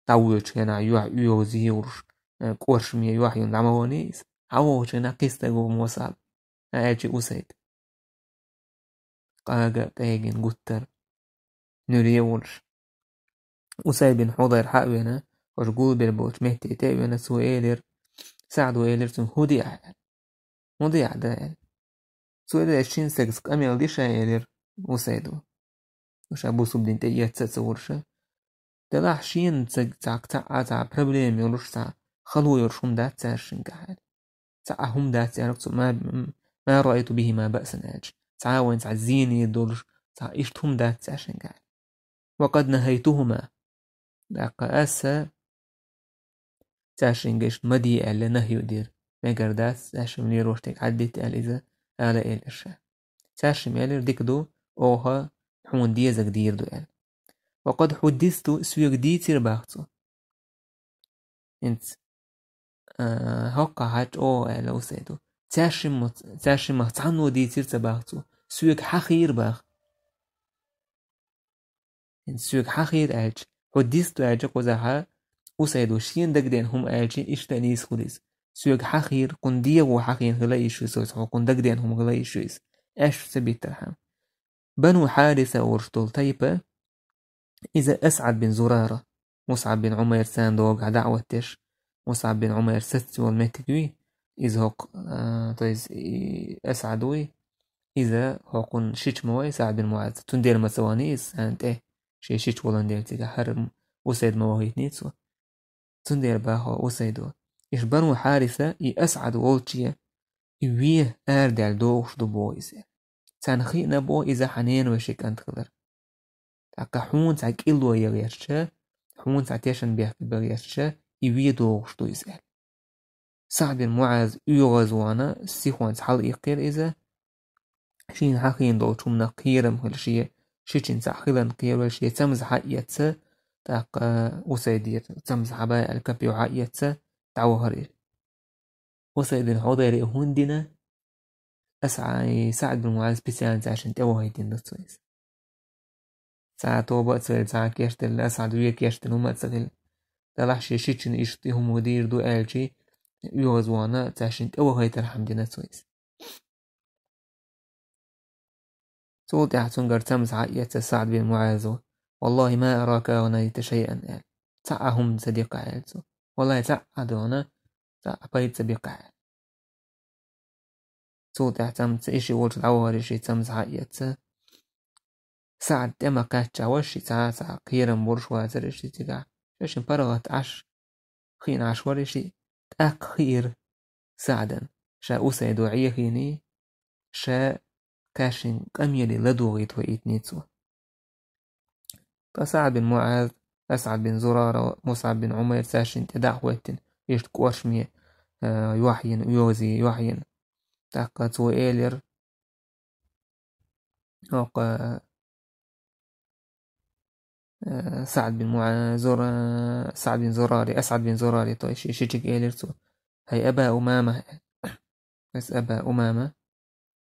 дӀавоьдучу хенахь юьхь оьгӀаз йогӀуш, э, кӀоршаме юьхь юна дӀа ма вахана иза. ДӀавогӀучу хенахь кхин стаг ву Мусъаб, аьлча Усайд. Къага а къегина гуттар а нуьре а волуш. Усайд бин Хьудайр хьа а веана, хӀорш гулбелла болчу метте тӀе а веана, цо элира, СаӀдо элира цунна: «ХӀун де ахь?» «ХӀун де ахь, да?» — аьлла. Цо элира: «Шина стагца къамел ди ша», — элира Усайдо. Ша бусулба дин тӀеэцца а ца вуьлуш. Делахь шена ца, цхьа, цхьа, цхьа проблема йолуш, цхьа хало йолуш хӀума дац цаьршинга аьлла. Цхьа а хӀума дац цаьрга цо, ма, «ما رأيت بهما بأسا» аьлча. Цхьа а вайн цхьа зене долуш, цхьа иштта хӀума дац цаьршинга аьлла. «وقد نهيتهما». ТӀаккха аса цаьршинга иштта ма де аьлла нахью дира. Мегар дац, цаьршимма лелош дерг хьаддита аьлла иза, ала элира ша. Цаьршимма элира: «Дика ду, оха хьуна дезаг дийр ду», — аьлла. «وقد حدثت», соьга дийцира бах цо. ХӀинца, а, хӀоккхахь чӀогӀа аьлла Усайдо. Цаьршимма-, цаьршиммах цхьанно дийцира ца бах цо. Соьга хьахийра бах. ХӀинца соьга хьахийра аьлча, «حدثت» аьлча кхузахьа, Усайдо шена дагадеана хӀума аьлча, иштта а нийса хуьлу иза. Соьга хьахийра, кхунна дегӀо хьахийна хила йиш ю со, хьо кхунна дагадеана хӀума хила йиш ю иза. Аьшпа ца биттархьама. Бану Хьариса олуш долу тайпа, иза Асъад бин Зурара, Мусъаб бин Ӏумайр царна догахь даӀват деш, Мусъаб бин Ӏумайр саца волу меттиг юй, иза хӀокху, а, то есть, и Асъад вуй, Иза хӀокхунна шича ма вай СаӀд бин МуӀаз. Цундела ма ца вахана иза царна тӀе, шен шича воландаь цигахь, хӀара Усайд ма вахийтиний цо. Цундела бах Усайдо: «Иштта Бану Хьариса и АсӀад волче, и вен арадаьлла догӀуш ду», — боху иза. Царна хиъна боху иза хьан ненавайшин кӀант хилар. ТӀаккха хьуна цхьа кӀилло ян гӀерташ, хьуна цхьа тешнабехк бан гӀерташ, и вен догӀуш ду иза аьлла. СаӀд бин МуӀаз оьгӀазвахана сихонца хьалаиккхира иза. Шена хьахийна долчу хӀуманах кхерам хилла шен, шичина цхьаъ хиларна кхервелла шен цамза хьаэцна, тӀаккха Усайдера цамза хьабаьлла копьё хьаэцна, дӀавахара иза. Усайдина хьо дера и хӀунда дина? Аса и СаӀд бин МуӀаз специально цаьршинна тӀевахийтина ду цо иза. Цхьа тоба а ца хилла, цхьа кечделла, АсӀад вен кечдина хӀума а ца хилла. Делахь шен шичина иштта и хӀума дийр ду аьлча, оьгӀазвахана цаьршинна тӀевахийтархьама дина цо иза. Цул тӀаьхьа цуьнгара цамза хьаэцна СаӀд бин МуӀазо: «Валлахи, ма арака агнайта шайъан», — аьлла. «Цхьа а хӀума ца диккхахь», — аьлла цо. «Валлахи, цхьа а дона, цхьа а пайда ца биккхахь», — аьлла. Цул тӀаьхьа цамза, и шиъ волчу дӀавахара шен цамза хьаэцна. СаӀд тӀе ма кхаьчча вара шиъ, цхьа, цхьа кхерам болуш вацара шиъ цигахь. Шайшинна паргӀат Ӏаш, хиъна Ӏаш вара шиъ. ТӀаккха хиира СаӀдан, ша Усайдо Ӏехийний, ша кхаьшшинна къамеле ладогӀийта ваийтиний цо. Ткъа СаӀд бин МуӀаз, АсӀад бин Зурара, МусӀаб бин Ӏумайр цаьршинна тӀе дӀа а хӀоьттина, иштта кӀоршаме, а, юьхь йина, оьгӀазе юьхь йина. ТӀаккха цо элира, оха, а, СаӀд бин МуӀа-, Зура-, СаӀд бин Зурари, АсӀад бин Зурари, то есть ши-, шичиг элира цо: «ХӀай Аба Умама», — аьлла. Ас Аба Умама,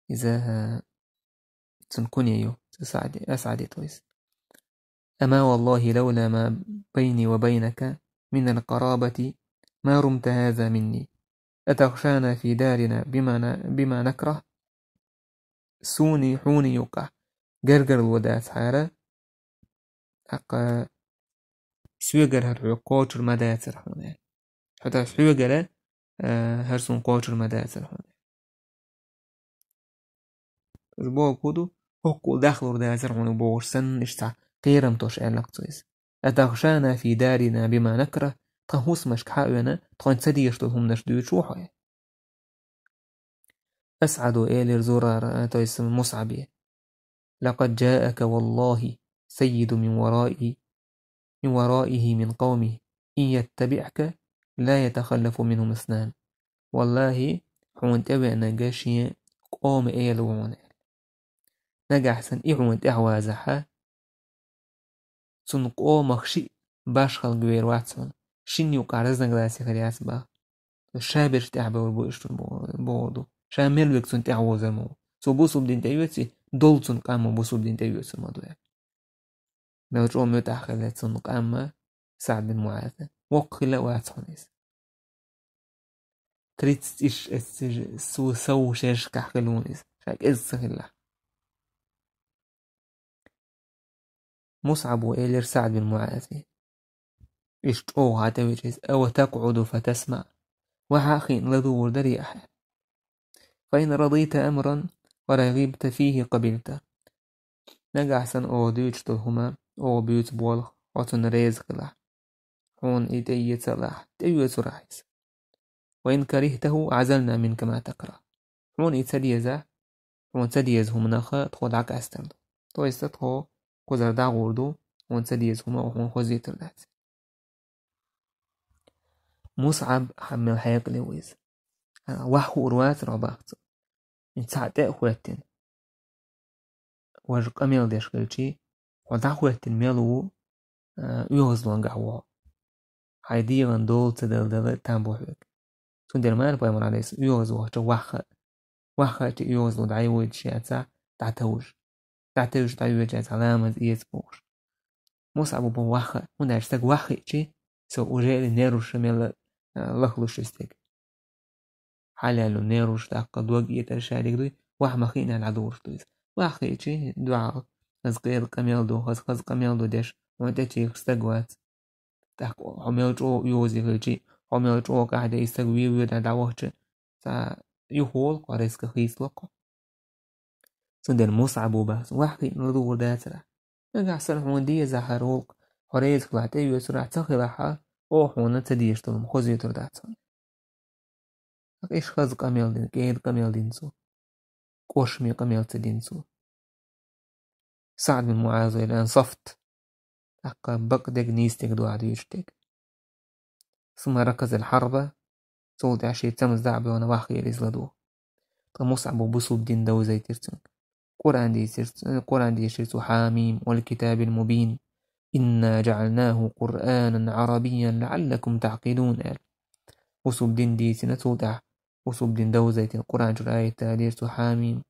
иза, а, цуьнан куьне ю, цу СаӀди, АсӀади, то есть. «Ама валлахи, лавла ма байни ва байнака минал къарабати, ма румта хаза минни. Атахшана фи дарина бима на-, бима накрах». Суни хьуни юкъахь гергарло дацахьара, тӀаккха соьгара хӀара хьоьга кхочур ма дацара хьуна. Хьо тас хьоьгара, а, хӀара суна кхочур ма дацара хьуна. Уьш бохург хӀун ду? ХӀоккхул дахлур дацара хьуна бохуш санна, иштта цхьа кхерам тош аьлла-кх цо иза. «Атахшана фи дарина бима накрах», тхан хӀусамашка хьа а вена, тхойна ца дезаш долу хӀуманаш дуьйцуш ву хьо? АсӀадо элира Зурара, то есть МусӀабе: «Лакъад джаака валлахи саййидун мин вараи, мин вараихи мин къавмихи, ин яттабиъка ла ятахаллафу минхум иснан». Валлахи, хьуна тӀевеанарг шен къоман эла ву хьуна. Нагахь санна и хьуна тӀаьхьавазахь, цуьнан къомах шиъ башхалла вер вац хьуна. Шинна юкъахь разногласи хир яц бах. Ша берш тӀаьхьабевр бу иштта бохур ду. Ша мел верг цунна тӀаьхьавозар ма ву. Цо бусулба дин тӀеоьций, долу цунна къам бусулба дин тӀеоьцур ма ду аьлла. Мел чӀогӀа муьтӀахь хилла цунна къам СаӀд бин МуӀаз. Воккха хилла а вац хьуна иза. Тридцать иш эцци су сов шершкахь хилла ву иза. Ша кӀезиг ца хилла. МусӀабо элира СаӀд бин МуӀазе: «Иштта чӀогӀа хьан тӀе вича иза, ава такъуду фатасмаъ, ваха а хиъна ладугӀур дарий ахьа? Фа ин радийта амран ва рагӀибта фихи къабилта». Нагахь санна оха дуьйцуш долу хӀума, оха буьйцу болх, хьо цунна реза хилахь, хьуна и тӀеэца а лахь, тӀеоьцур ахь иза. «Ва ин карихтаху азална минка ма такрах». Хьуна и ца дезахь, хьуна ца деза хӀуманах тхо дӀакъаьстар ду. То есть тхо кхузара дӀагӀур ду, хьуна ца деза хӀума хьуна хозуьйтур дац. МусӀаб хьан мел хьекъале ву иза. Ваха хуур вацара хьо бах цо. И цхьаъ тӀе а хӀоьттина. Важа къамел деш хилчий, хьо дӀахӀоьттина мел ву, а, оьгӀазлонгахь ву хьо. Хьайн дегӀан дола ца дала дала там бу хьоьга. Цундела ма аьлла пайхамара, Ӏалайхиссалам, оьгӀаз вахча ваха а, ваха а чу оьгӀазло дӀайовзуьйтуш яцахь, дӀатовжа. ДӀатевжа дӀайоьдуш яцахь, ламаз эца бохуш. МусӀабо боху ваха а, хӀунда аьлча стаг ваха хиъчий, со уже нерваш мел, а, лахлуш и стаг. Хьалаьлла нерваш, тӀаккха дог этӀар шадерг дуй, ваха ма хиъна аьлла дӀадугӀуш ду иза. Ваха хиъчий, дуьхьал, хаза къера къамел ду, хаза, хаза къамел ду деш, хьуна тӀе чийх стаг вац. ТӀаккха хьо мел чӀогӀа оьгӀазе хилчий, хьо мел чӀогӀа къахьде и стаг вен воьдахь дӀавахча, цхьа юхаволу-кх, резко хийцало-кх хьо. Цундела Мусъабо бах, цунна вахь кхиъна ладугӀур дацара. Нагахь санна хьуна деза хӀара гӀуллакх, хьо реза хилахь, тӀеоьцур ахь, ца хилахь, оха хьуна ца дезаш долу хӀума хозуьйтур дац хьуна. ТӀаккха иштта хаза къамел дина, кӀеда къамел дина цо. КӀошаме къамел ца дина цо. СаӀд бин МуӀазо элира: «أنصفت». ТӀаккха бакъдерг, нийсдерг ду ахь дуьйцуш дерг. ثم ركز الحرب. Цул тӀаьхьа шен цамза дӀа а боьлхуш, вахара иза ладугӀу. Ткъа Мусъабо бусулба дин довзийтира цуьнга. Къуръан дийцира, Къуръан дийшира цо: «حم والكتاب المبين إنا جعلناه قرآنا عربيا لعلكم تعقلون», – аьлла. Бусулба дин дийцина, цул тӀаьхьа бусулба дин довзийтина Къуръан чуьра аят далийра цо: «حم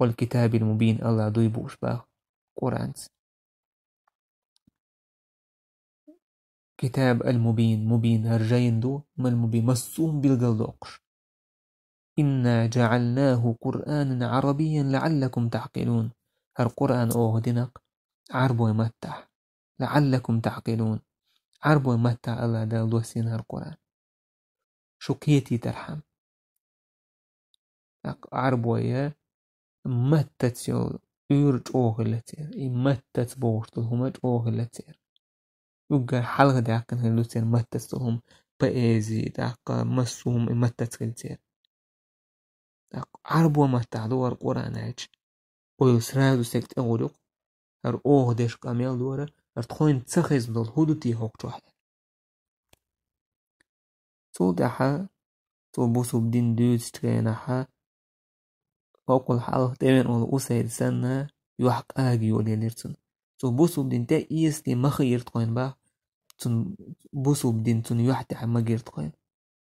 والكتاب المبين», Аллах дуй бууш бах Къуръанца. Китаб аль-Мубин, Мубин, хӀара жайна ду, мал-Мубин, массо а хӀума билгалдоккхуш. «إنا جعلناه قرآنا عربيا لعلكم تعقلون». ХӀара Къуръан оха дина-кх Ӏарбойн маттахь. «لعلكم تعقلون». Ӏарбойн маттахь Аллах Дала доссийна хӀара Къуръан. Шу кхетийтархьама. ТӀаккха Ӏарбойн маттаца йолу уьйр чӀогӀа хилла церан. И маттаца бохуш долу хӀума чӀогӀа хилла церан. Уггар хьалха даьккхина хилла ду церан маттаца долу хӀума, поэзи, тӀаккха массо а хӀума и маттаца хилла церан. ТӀаккха Ӏарбойн маттахь ду хӀара Къуръан аьлча, ойла сразу стеган тӀе гӀур ю-кх, хӀара оха деш къамел ду хӀара, хӀара тхойна ца хезна долу хӀун ду те хӀокху чохь? Цул тӀаьхьа цо бусулба дин дуьйцучу хенахь, хӀокхул хьалха тӀевеана волу Усайд санна, юьхь къага йолаелира цунна. Цо бусулба дин тӀе эцале ма хиира тхойна бах, цунна бусулба дин цунна юьхь тӀехь ма гира тхойна.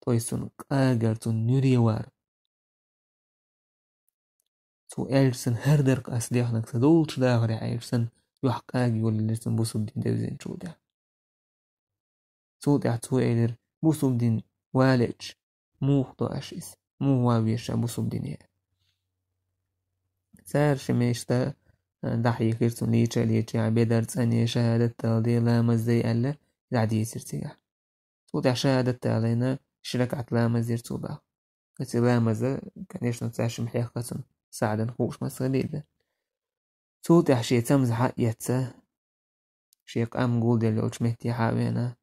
То есть цунна къагар, цунна нуьре вар. Цо аьлча санна, хӀара дара-кх ас дехнарг, сан долчу дахарехь аьлча санна, юьхь къага йолаелира цунна бусулба дин девзинчул тӀаьхьа. Цул тӀаьхьа цо элира: «Бусулба дин валийтича, муха до аша иза? Муха ван веза ша бусулба дине?» Цара ши мешта, а, дӀахьийхира цунна лийча а лийча, бедар цӀанъе, шахӀадат далале, ламаз де аьлла, дӀадийцира цигахь. Цул тӀаьхьа шахӀадат далийна, ши ракаӀат ламаз дира цо бах. Кхин ламаз, конечно, цаьршимма хьехна цунна, СаӀдан хууш массаьрга. Цул тӀаьхьа шен цамза хьа а эцна, шен къам гулделла йолчу метте хьа а веана,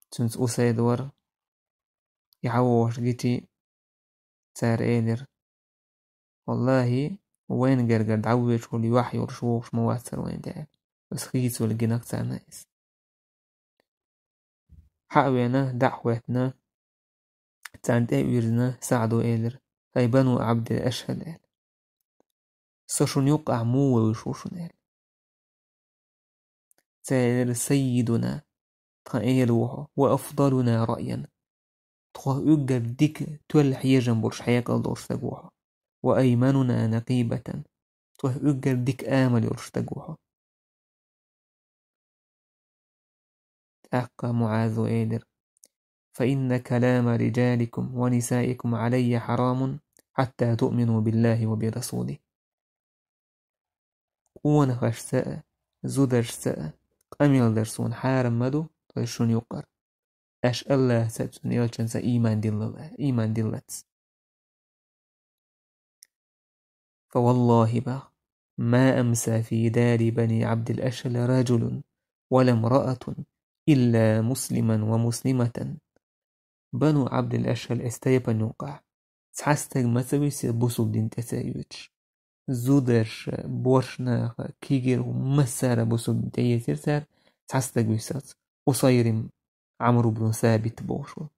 цуьнца Усайд вара. И хьавогӀуш гичи, цара элира: «Валлахи, вайна гергара дӀавоьдуш волу юьхь йолуш вогӀуш ма вацара вайна тӀе». Аса хийцавала гина-кх царна иза. Хьа а веана, дӀа а хӀоьттина, царна тӀе а вирзина, СаӀдо элира: «ХӀай, Бану Ӏабдил-Ашхьал», – аьлла. «Со шуна юккъехь муха вевзаш ву шуна?» – аьлла. Цара элира: «Саййидуна, тхан эла ву хьо, ва афдалуна раъян, тхох уггар дика тоьлла хьежам болуш, хьекъал долуш стаг ву хьо, ва аймануна накъибатан, тхох уггар дика амал йолуш стаг ву хьо». ТӀаккха МуӀазо элира: «Фа инна калама риджаликум ва нисаикум Ӏалайя хьарамун, хьатта туъмину биллахи ва бирасулихи». Къонахашца а, зударшца а къамел дар суна хьарам ма ду, то есть шуна юккъара, аша Аллахьца а, цуьнан элчанца а ийман дилла-, ийман диллалц. فوالله, бах, ما أمسى في دار بني عبد الأشهل رجل ولا امرأة إلا مسلما ومسلمة. Бану Ӏабдил-Ашхьал эцу тайпана юккъехь цхьа стаг ма ца висира бусулба дин тӀе ца йоьдуш. Зударша, боьрша наха, кегийрхой, массара бусулба дин тӀеэцира цара, цхьа стаг висалц. Усайрим Ӏамр ибн Сабит бохуш ву.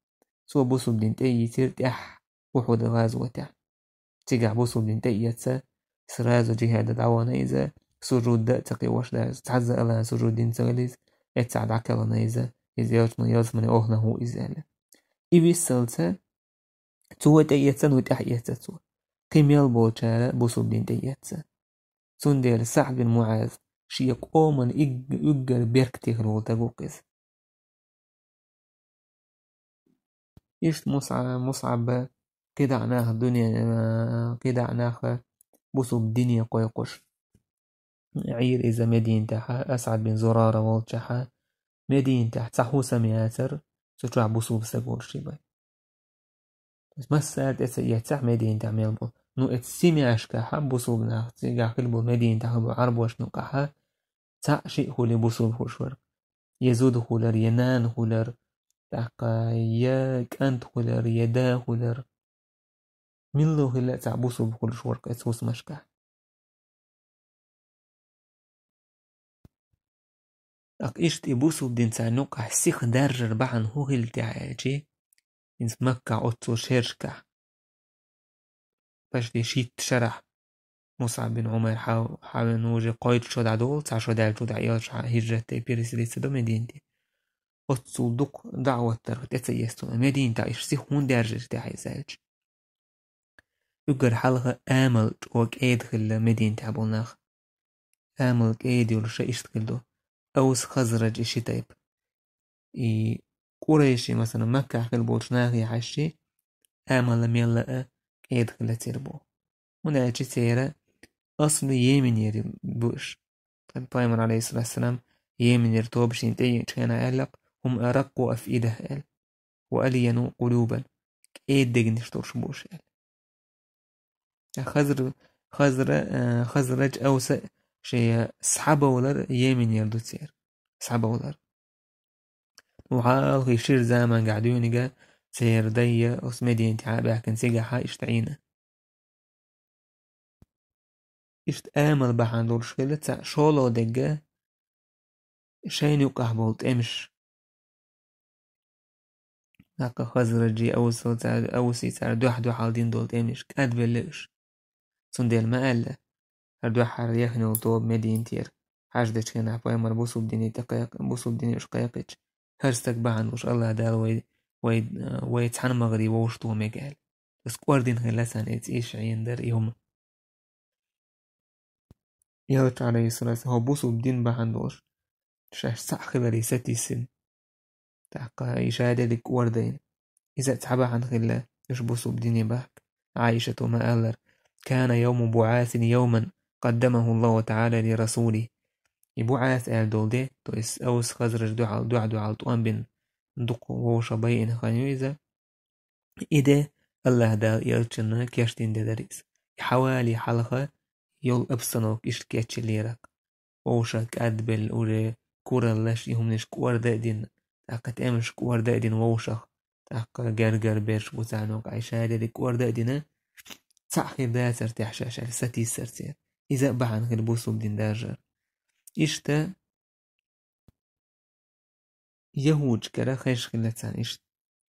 Цо бусулба дин тӀеийцира тӀаьхьа Ухьуд гӀазотехь. Цигахь бусулба дин тӀеэцна, сразу джихӀаде дӀавахана иза, сужуд дан а ца кхиош, даже цхьазза Аллахьан сужуд дина ца хилла иза, эццахь дӀакхелхина иза, иза ялсамане, ялсамане оханах ву иза аьлла. И виссалца, цо тӀеэцна, ну тӀаьхьа эцна цо. Кхин мел болчара бусулба дин тӀеэцна. Цундела СаӀд бин МуӀаз шен къоман иг-, уггар беркате хир волу стаг ву-кх иза. Иштта Мусъа-, Мусъаб кхидӀа нах дуьне, кхидӀа нах бусулба дине кхойкхуш Ӏийра иза Мединатехь, АсӀад бин Зурара волчохь, Мединатехь цхьа хӀусам яцара, цу чохь бусулба стаг волуш бен. Массара тӀе ца эццахь Мединатехь мел болу, Ну, эцу семьяшкахьа бусулба нах, цигахь хилла болу Мединатехь хилла болу Ӏарбошна юкъахьа, цхьаъ-шиъ хӀуле бусулба хуьлуш вара. Я зуда хулар, я нана хулар, тӀаккха я кӀант хулар, я да хулар. Милла хилла а цхьаъ бусулба хуьлуш вара эцу хӀусамашкахь. ТӀаккха иштта и бусулба дин царна юкъахь сиха даржар бахьана хӀун хилла тӀехь аьлчи, хӀинца Маккахь оццул шерашкахь. Почти шийтта шарахь Мусаб бин Ӏумайр хьа-, хьавен уже кхойтта шо дӀадолу, цхьа шо даьллачул тӀаьхьа элча хьан хӀижрат тӀе переселиться до Мединате. Оццул дукха даӀват дарх тӀе ца эцна, Мединатехь иштта сиха хӀунда даьржира тӀехь иза аьлча. Уггар хьалха амал чӀогӀа кӀеда хилла Мединатехь болу нах. Амал кӀеда йолуш иштта хилла ду. Аус, Хазраж и ши тайпа. И Къурайши, масалан, Маккахь хилла болчу нахе хьаьжчи, амала мелла а кӀеда хилла церан боху. ХӀунда аьлча церан аслу Йеменера бу уьш. Пайхамар, алейхиссалату вассалам, Йеменера тоба шена тӀееъначу хенахь аьлла-кх: «ХӀум араккъу афидах», – аьлла. «Ва алияну къулубан», кӀеда дегнаш долуш бу уьш аьлла. Хазр-, Хазра-, э, Хазраж, Ауса шайн схьабовлар Йеменера ду церан. Схьабовлар. Ну, хьалхе шира замангахь дуьйна церан дай оцу Мединатехь а баьхкина цигахь а иштта Ӏийна. Иштта амал бахьана долуш хилла цхьа шолгӀа дерг шайна юкъахь болу тӀемаш. ТӀаккха Хазраджи, Аусал цара, Ауси цара дуьхь-дуьхьал дина долу тӀемаш кӀадбелла уьш. Цундела ма аьлла, хӀара дуьххьара яхна йолу тоба Мединатера хьаьждечу хенахь пайхамар бусулба дине тӀе кхайкх-, бусулба дине уьш кхайкхича, хӀара стаг бахьана долуш АллахӀ Дала вай, вай, вай цхьана магӀаре вовшахтоха мега аьлла. Ас кӀордина хилла царна эца иша Ӏийна дара и хӀума. Элча, алейхиссалату, хӀо бусулба дин бахьана долуш, шаьш цхьаъ хиларе сатийсина. ТӀаккха и шадерриг кӀордайна. Иза а цхьа бахьана хилла, уьш бусулба дине бахка. Ӏайшата ма-аллара: «Кана йовму буӀасин йовман къаддамаху Аллаху таӀала ли расулихӀ». И буӀас аьлла долу де, то есть Аус, Хазраж дуьхьал, дуьхь-дуьхьал тӀом бина дукха вовшах байина хан ю иза. И де АллахӀ Дала элчанна кечдина де дара иза. И хьавале хьалха йолу обстановка иштта кечйиллера-кх. Вовшах кӀадбелла уже кураллаш, и хӀуманаш кӀорда а дина, тӀаккха тӀемаш кӀорда а дина вовшах, тӀаккха гергара берш бу царна юкъахь, и шадерриг кӀорда а дина, цхьаъ хир дацара техь шаьш аьлла сатийсара церан. Иза а бахьана хилла бусулба дин даржар. Иштта яхӀудашкара хезаш хилла царна иштта,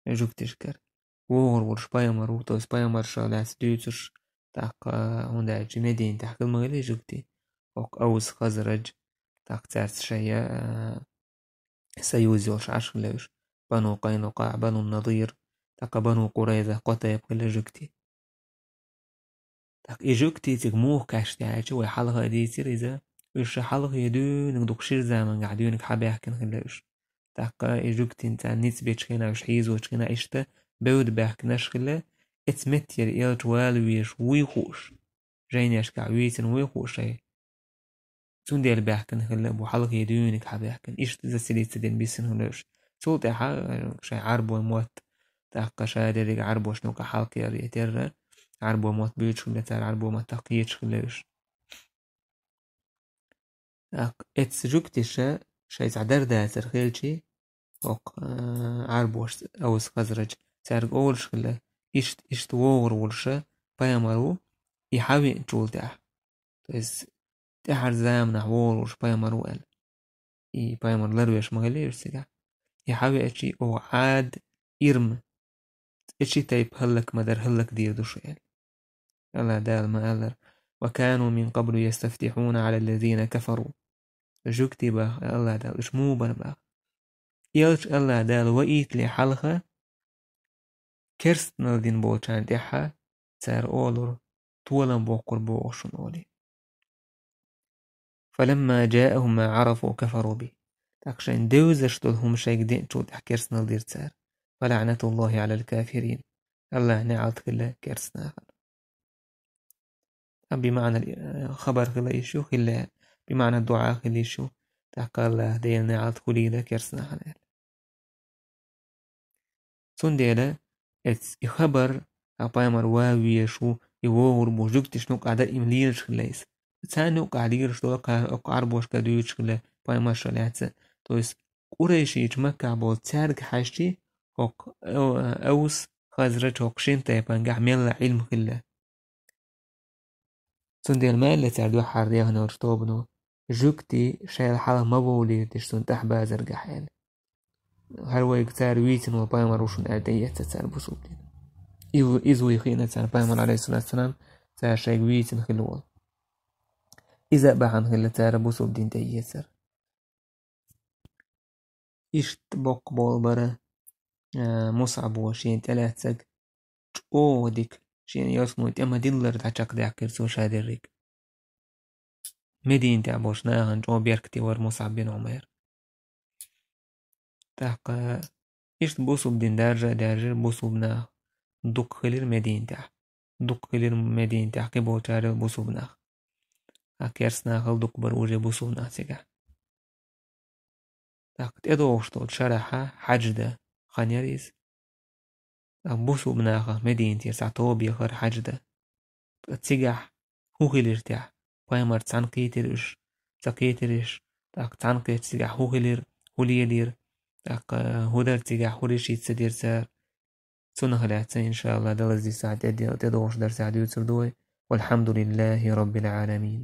жуьгташкара. ВогӀур волуш пайхамар ву, то есть пайхамаршах лаьцна дуьйцуш, тӀаккха, хӀунда аьлча Мединатехь хила ма хилла и жуьгти. ХӀокху Аус, Хазраж, тӀаккха цаьрца шайн, а, союз йолуш Ӏаш хилла уьш. Бану КъайнукъаӀ, Бану Надир, тӀаккха Бану Къурайза, кхо тайпа хилла жуьгти. ТӀаккха и жуьгти цига муха кхаьчна аьлча, вай хьалха а дийцира иза, уьш хьалхе дуьйна дукха шира замангахь дуьйна хьабаьхкина хилла уьш. ТӀаккха и жуьгтийн царна ницкъ бечу хенахь, уьш хьийзочу хенахь иштта бевдда баьхкинарш хилла, эцу меттера элча вала везаш вуй хууш, жайнешкахь вийцина вуй хууш шайн. Цундела баьхкина хилла бу, хьалхе дуьйна хьабаьхкина. Иштта заселиться дина бисина хилла уьш. Цул тӀаьхьа, э, шайн Ӏарбойн мотт, тӀаккха шадерриг Ӏарбошна юкъахь хьалкхера и терра, Ӏарбойн мотт буьйцуш хилла цара, Ӏарбойн маттах кхеташ хилла уьш. ТӀаккха эцу жуьгташа шайн цхьа дар дацар хилчи, хӀокху, а, Ӏарбошца, Аус, Хазраж, цаьрга олуш хилла, иштта, иштта вогӀур волуша пайхамар ву, и хьавеъначул тӀаьхьа. То есть, тӀаьхьара заманахь вогӀур волуш пайхамар ву аьлла. И пайхамар ларвеш ма хилла уьш цигахь. И хьавеачи, оха Ӏад, Ирм, цӀе чи тайпа хӀаллак ма дара, хӀаллак дийр ду шу аьлла. АллахӀ Дала ма-аллара: «Ва кану мин къаблу ястафтихьуна Ӏала ллазина кафару». Жуьгти баха АллахӀ Дала, уьш муха бара баха. Элча АллахӀ Дала ваийтале хьалха, керстанал дина болчарна тӀехьа цара олура: «Толам боккхур боху шуна», – олий. «Фаламма джааахум ма Ӏарафу кафару бихӀ». ТӀаккха шайна девзаш долу хӀума шайга деъначул тӀаьхьа керстанал дира цара. «Фа лаӀнатуллахи Ӏалал кафирин». АллахӀан неӀалт хилла керстанахана. Ткъа бимаънал, э, хабар хила йиш ю, хилла, бимаънал дуӀа хила йиш ю, тӀаккха АллахӀ Делан неӀалт хуьлийла керстанахана аьлла. Цундела эц-, и хабар, а пайхамар ван везаш ву, и вогӀур бу, жугташна юкъахь даим лелаш хилла иза. Царна юкъахь лелаш долу кхара, оцу Ӏарбошка дуьйцуш хилла пайхамарша лаьцна. То есть, Къурайшийчу Маккахь болу цаьрга хьаьжчи, хӀокху Ав-, Авс, Хазраж хӀокху шина тайпангахь мелла Ӏилма хилла. Цундела ма аьлла цара дуьххьара дехнарчу тобано, жуьгтий шайла хьалха ма вовлийташ цунна тӀаьхьа базаргахь аьлла. ХӀара вайга цара вийцина ван пайхамар ву шуна аьлла, тӀеэцна цара бусулба дин. Иза, иза вуй хиъна цара пайхамар, алейхиссалату вассалам, цара шайга вийцина хилла волу. Иза а бахьана хилла цара бусулба дин тӀеэцар. Иштта боккха болу бара, а, Мусъабо шена тӀелаьцнарг чӀогӀа дика, шена йоьсну тӀе ма-диллара дӀачекхдаьккхира цо ша дерриг. Мединатехь болчу нахана чӀогӀа беркате вара Мусъаб бин Ӏумайр. ТӀаккха иштта бусулба дин даржа а даьржира, бусулба нах дукха хилира Мединатехь. Дукха хилира Мединатехь кхиболчарел бусулба нах. А керста нахал дукха бара уже бусулба нах цигахь. ТӀаккха тӀедогӀуш долчу шарахьа хьаьж дан хан яра иза. ТӀаккха бусулба нахах Мединатера цхьа тоба яхара хьаьж дан. Ткъа цигахь хӀун хилира техь? Пайхамар цхьаьна кхийтира уьш, ца кхийтира уьш? ТӀаккха цхьаьна кхетча цигахь хӀун хилира, хӀун лелийра? ТӀаккха хӀун дара цигахь, хӀун решить ца дира цара? Цунах лаьцна, иншааллахӀ, далазди сахьа тӀе-, тӀедогӀуш дарсехь дуьйцур ду вай. Валхьамдулиллахи Роббил Ӏаламин.